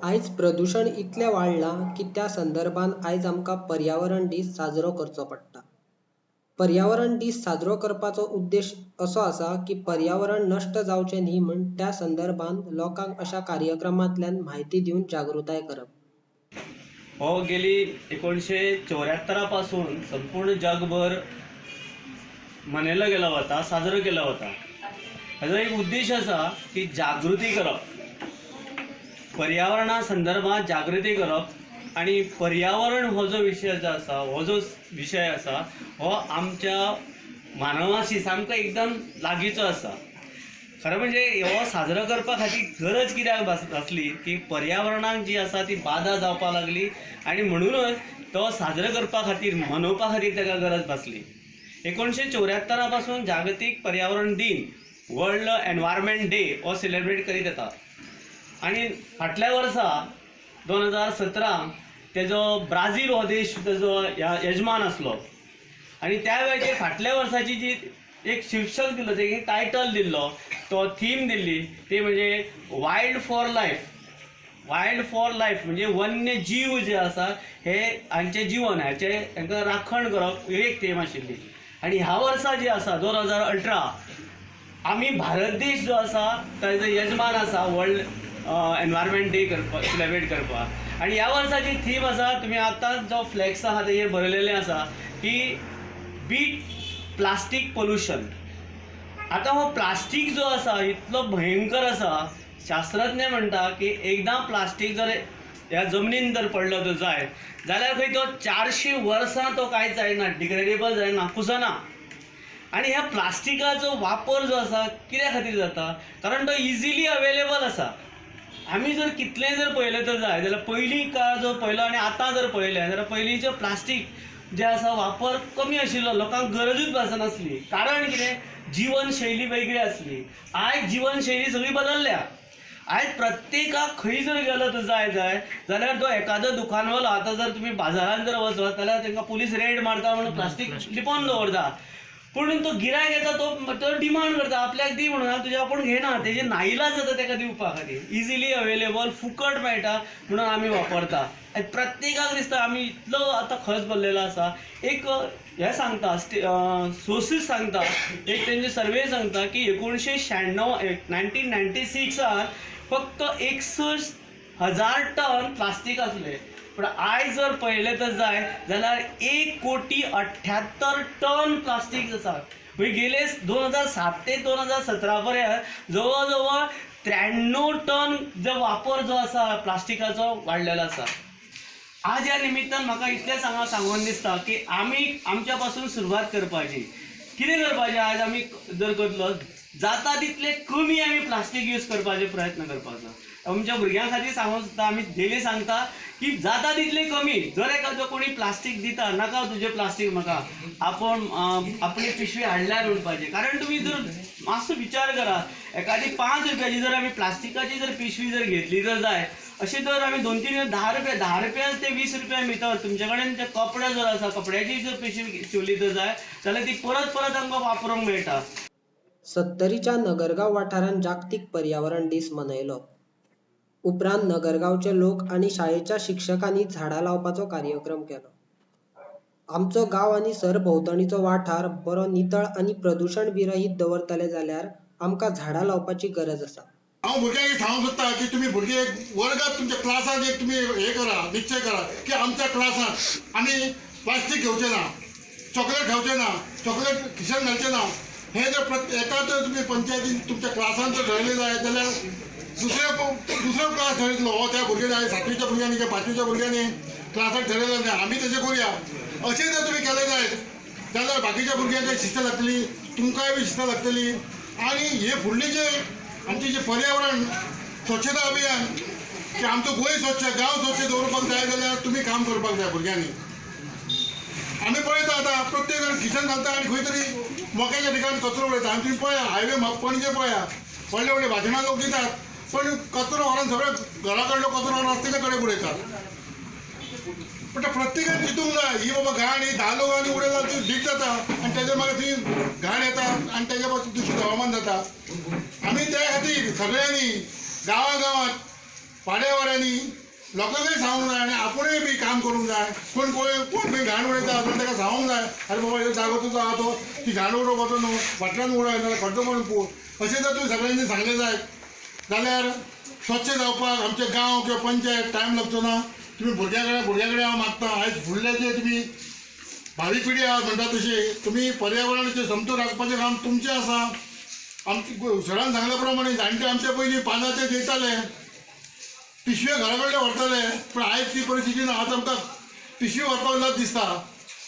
आयज प्रदुशण इतलें वाडलां की त्या संदर्भान आयज आमकां पर्यावरण दीस साजरो करचो पडटा. पर्यावरण दीस साजरो करपाचो उद्देश असो आसा की पर्यावरण नश्ट जावचें न्ही म्हूण त्या संदर्भान लोकांक अशा कार्यक्रमांतल्यान म्हायती दिवन जागृताय करप. हो गेली 1974 पासून संपूर्ण जगभर मनयलो गेलो वता, साजरो केलो वता. हाजो एक उद्देश आसा की जागृती करप, पर्यावरणा संदर्भात जागृती करप आनी पर्यावरण हो जो विशय जो आसा, हो जो विशय आसा हो आमच्या मानवाशी सामको एकदम लागींचो आसा. खरें म्हणजे हो साजरो करपा खातीर गरज कित्याक आसली की पर्यावरणाक जी आसा ती बादा जावपाक लागली आनी म्हणूनच तो साजरो करपा खातीर, मनोवपा खातीर ताका गरज भासली. 1974 पासून जागतीक पर्यावरण दिन, वर्ल्ड एनवायरमेंट डे हो सेलिब्रेट करीत येता आनी फाटल्या वर्सा 2017 तेजो ब्राझील हो देश तेजो यजमान आसलो आनी त्या वेळाचेर फाटल्या वर्साची जी एक शीर्षक दिल्लो, एक टायटल दिल्लो, तो थीम दिल्ली ती म्हणजे wild for life. Wild for life म्हणजे वन्य जीव जे आसा हे हांचें जिवन, हाचें तांकां राखण करप ही एक थीम आशिल्ली. आनी ह्या वर्सा जी आसा 2018 आमी भारत देश जो आसा ताजो यजमान आसा वर्ल्ड एनवायरमेंट डे करपाक, सेलिब्रेट करपाक. आनी ह्या वर्साची थीम आसा, तुमी आतां जो फ्लॅक्स आसा तेजेर बरयलेलें आसा की बीट प्लास्टीक पोल्युशन. आतां हो प्लास्टीक जो आसा इतलो भयंकर आसा, शास्त्रज्ञ म्हणटा की एकदां प्लास्टीक जर ह्या जमनीन जर पडलो तो जाय जाल्यार खंय तो 400 वर्सां तो कांयच जायना, डिग्रेडेबल जायना, कुसना. आनी ह्या प्लास्टिकाचो वापर जो आसा कित्या खातीर जाता, कारण तो इजिली अवेलेबल आसा. आमी जर कितलें जर पळयलें तर जाय जाल्यार पयलीं काळ जो पळयलो आनी आतां जर पळयलें जाल्यार पयलींचें प्लास्टीक जें आसा वापर कमी आशिल्लो, लोकांक गरजूच भासनासली. कारण कितें, जिवनशैली वेगळी आसली. आयज जिवनशैली सगळी बदलल्या. आयज प्रत्येकाक खंय जर गेलो तर जाय जाय जाल्यार तो एखादो दुकानवालो, आतां जर तुमी बाजारान जर वचत जाल्यार तांकां पुलीस रेड मारता म्हणून प्लास्टीक लिपोवन दवरता, पूण तो गिरायक येता तो डिमांड करता आपल्याक दी म्हणून, तुजें आपूण घेना, तेजे नाईलाज जाता ताका दिवपा खातीर. इजिली अवेलेबल, फुकट मेळटा म्हणून आमी वापरता. आनी प्रत्येकाक दिसता आमी इतलो आतां खर्च भरलेलो आसा. एक हें सांगता, सोर्सीस सांगता, एक तेंचे सर्वे सांगता की 1996 1996 फक्त 61,000 टन प्लास्टीक आसलें, पूण आयज जर पळयलें तर जाय जाल्यार 1,78 टन प्लास्टीक आसा. म्हणजे गेले 2007 ते 2017 पर्यंत जवळ जवळ 93 टन जो वापर जो आसा प्लास्टिकाचो वाडलेलो आसा. आज ह्या निमित्तान म्हाका इतलें सांगून दिसता की आमी आमच्या पासून सुरवात करपाची. कितें करपाचें, आयज आमी जर करतलो जाता तितले कमी आमी प्लास्टीक यूज करपाचे प्रयत्न करपाचो. आमच्या भुरग्यां खातीर सांगूंक सोदता, आमी डेली सांगता की जाता तितले कमी. जर एखादो कोणी प्लास्टीक दिता, नाका तुजें प्लास्टीक म्हाका, आपूण आपली पिशवी हाडल्यार म्हणपाचें. कारण तुमी जर मातसो विचार करा, एखादी 5 रुपयाची जर आमी प्लास्टिकाची जर पिशवी जर घेतली जर जाय, अशें जर आमी 2-3 10 रुपया, 10 रुपया ते 20 रुपया भितर तुमचे कडेन जे कपडे जर आसा, कपड्याची जर पिशवी शिवली जर जाय जाल्यार ती परत परत आमकां वापरूंक मेळटा. सत्तरीच्या नगरगांव वाठारांत जागतीक पर्यावरण दीस मनयलो. उपरांत नगरगांवचे लोक आनी शाळेच्या शिक्षकांनी झाडां लावपाचो कार्यक्रम केलो. आमचो गांव आनी सरभोंवतणीचो वाठार बरो नितळ आनी प्रदुशण विरहीत दवरतले जाल्यार आमकां झाडां लावपाची गरज आसा. हांव भुरग्यांक सांगूंक सोदता की तुमी भुरगे वर्गात तुमच्या क्लासांत एक तुमी हें करा, निश्चय करा की आमच्या क्लासांत आमी प्लास्टीक घेवचें ना, चॉकलेट खावचें ना, चॉकलेट खिशान घालचें ना. हें जर एका जर तुमी पंचायतीन तुमच्या क्लासांत जर ठरयलें जाय जाल्यार दुसरो क्लास ठरयतलो हो त्या भुरग्यांनी, 7वीच्या भुरग्यांनी किंवा 5वीच्या भुरग्यांनी क्लासांत ठरयलें ना आमी तशें करुया, अशें जर तुमी केलें जायत जाल्यार बाकीच्या भुरग्यांक शिस्त लागतली, तुमकांय बी शिस्त लागतली. आनी हे फुडली जे आमचें जें पर्यावरण स्वच्छता अभियान की आमचो गोंय स्वच्छ, गांव स्वच्छ दवरपाक जाय जाल्यार तुमी काम करपाक जाय भुरग्यांनी. आमी पळयता आतां प्रत्येक जाण खिशान घालता आनी खंय तरी मोक्याच्या ठिकाणी कचरो उडयता. आनी तुमी पळया हायवे पणजे पळया, व्हडले व्हडले भाशणां लोक दितात, पण कचरो व्हरून सगळे घरा कडलो कचरो व्हरून रस्त्याच्या कडेन उडयतात. पण प्रत्येकान चिंतूंक जाय ही बाबा घाण ही 10 लोकांनी उडयला ती ढीक जाता आनी तेजे मागीर ती घाण येता आनी तेजे पासून दुशीत हवामान जाता. आमी त्या खातीर सगळ्यांनी गांवां गांवांत वाड्या वाड्यांनी लोकांकय सांगूंक जाय आनी आपुणूय बी काम करूंक जाय. कोण कोण कोण खंय घाण उडयता जाल्यार ताका सांगूंक जाय, आरे बाबा ह्यो जागो तुजो आहा तो, ती घाण उडोवपाचो न्हू, फाटल्यान उडय नाल्यार खड्डो करून पूर. अशें जर तुमी सगळ्यांनी सांगलें जायत जाल्यार स्वच्छ जावपाक आमचे गांव किंवा पंचायत टायम लागचो ना. तुमी भुरग्यां कडेन हांव मागता, आयज फुडले जे तुमी भावी पिढी आहात म्हणटा तशी तुमी पर्यावरणाचें समतोल राखपाचें काम तुमचें आसा. आमचे सरान सांगल्या प्रमाणे जाणटे आमचे पयलीं पानाचेर जेयताले, पिशव्यो घरा कडले व्हरताले, पूण आयज ती परिस्थिती ना. आतां आमकां पिशवी व्हरपाक लज दिसता.